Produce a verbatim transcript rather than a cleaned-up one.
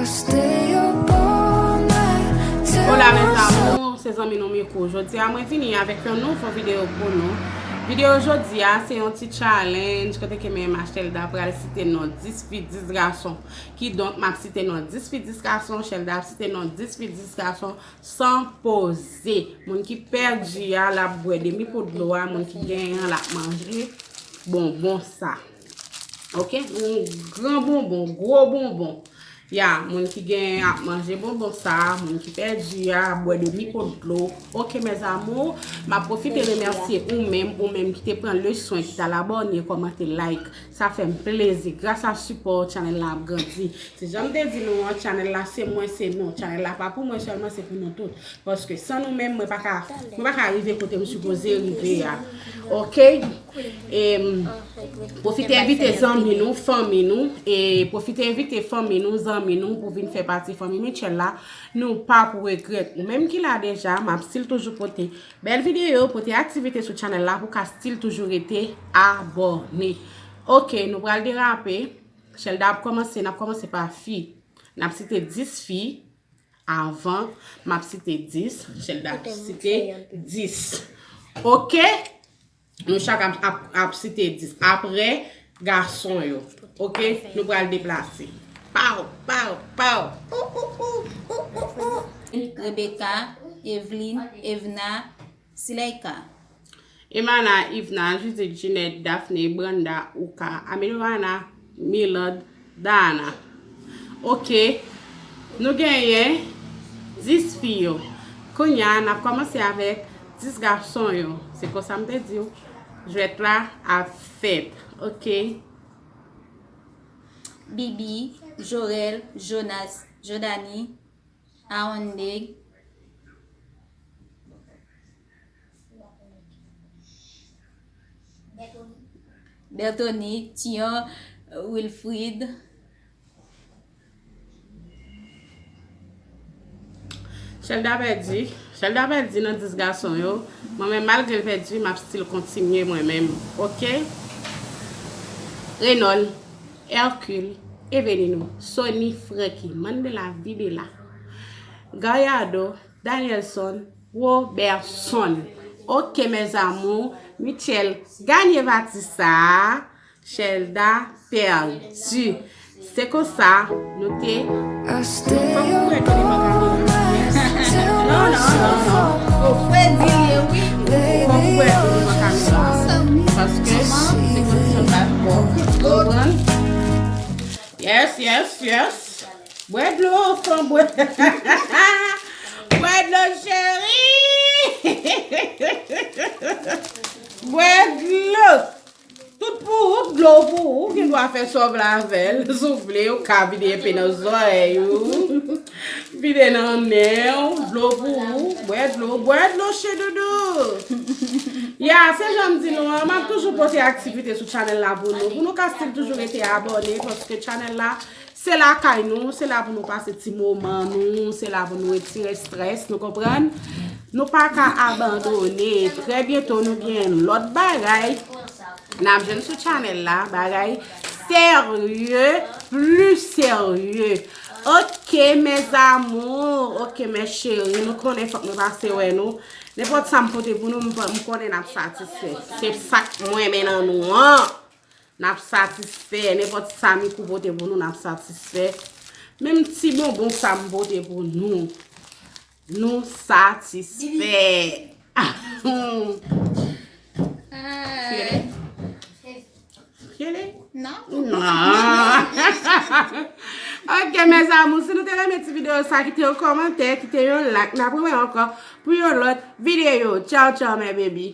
Hola mes amours, se zanmi nou Mikou. Jodi a mwen vini avèk yon nouvo videyo pou nou. Videyo jodi a se yon ti challenge kote ke mwen menm ak Shelda pral site non dis fi, dis gason. Kidonk, m ap site non dis fi, dis gason, Shelda ap site non dis fi, dis gason san poze. Moun ki pèdi a, l ap bwè demi po dlo a, moun ki genyen an, l ap manje bonbon sa. Oke? Yon gran bonbon, gwo bonbon. Ya, moun ki genyen ap manje bonbon sa, moun ki pèdi a, bwè demi po dlo. Oke, mes amours, m ap pwofite remèsye ou menm, ou menm ki te pran le swen, ki t al abòne, kòmante, like. Sa fè m plezi. Gras a sipò w, channel la ap grandi. Se jan m te di nou an, channel la se mwen, se nou. Channel la pa pou mwen sèlman, se pou nou tout. Paske san nou menm, mwen pa ka, mwen pa ka rive kote m sipoze rive a. Oke? E, pwofite envite zanmi nou, fanmi nou, e pwofite envite fanmi nou, zanmi nou pou vin fè pati fanmi Michelle la. Nou pa pou regrèt. Ou menm ki la deja, m ap still toujou pote bèl videyo, pote aktivite sou channel la pou ka still toujou rete abòne. Oke, nou pral derape. Shelda ap kòmanse, n ap kòmanse pa fi. N ap site dis fi. Avan m ap site dis, Shelda ap site dis. Oke? Nou chak ap, ap, ap site dis. Apre, gason yo. Oke? Nou pral deplase. Paw, paw, paw. Ou, ou, ou, ou, ou, ou. Rebecca, Evelyn, Evna, Sileika. Emana, Ivna, Judith, Jeanette, Daphné, Brenda, Uka, Ameloana, Milord, Dana. Oke. Nou genyen dis fi yo. Kounye a, n ap kòmanse avèk dis gason yo. Se konsa m te di w. Jwèt la ap fèt. Oke. Bibi, Jorel, Jonas, Jodani, Aonde, Bertoni, Tion, Wilfrid. Shelda pèdi. Shelda pèdi nan dis gason yo. Mwen menm, malgre l pèdi, m ap still kontinye mwen menm. Oke? Renol, Hercule, Evelino, Sony, Franky, Mandela, Videla, Gallardo, Danielson, Robertson. Oke, mes amours, Michelle ganye pati sa a. Shelda pèdi. Se konsa, nou te... Fòk ou wè teleman kamera. Non, non, non, non. Ou fè di li, wi. Fòk ou wè teleman kamera. Paske se kondisyon pa bon. Konprann? Yes, yes, yes. Bwè dlo, fanm, bwè. Bwè dlo, cheri. Bwè dlo. Tout pou ou, dlo pou ou. Ou gen dwa fè sa w vle avè l. Si w vle, ou ka vide enpe nan zòrèy ou. Vide nan nen w, dlo pou ou. Bwè dlo, bwè dlo, chedoudou. Ya, se jan m di nou an, m ap toujou pote aktivite sou channel la pou nou. Pou nou ka still toujou rete abòne, paske channel la, se lakay nou, se la pou nou pase ti moman nou, se la pou nou retire strès, nou konprann? Nou pa ka abandone. Trè byento, nou gen lòt bagay n ap jwenn sou channel la, bagay serye, pli serye. Oke, mes amours, oke, mes chéris, nou konnen fòk nou pase wè nou. Nenpòt sa m pote pou nou, m, m konnen n ap satisfè. Se sa k mwen renmen nan nou an. N ap satisfè. Nenpòt sa Mikou pote pou nou, n ap satisfè. Menm ti bonbon sa m pote pou nou, nou satisfè. Fiyele? Fiyele? Non. Non. Oke, mes amours, si nou te renmen ti videyo sa, kite yon kòmantè, kite yon like. N ap rewè ankò pou yon lòt videyo. Tchaw, tchaw, mes baby.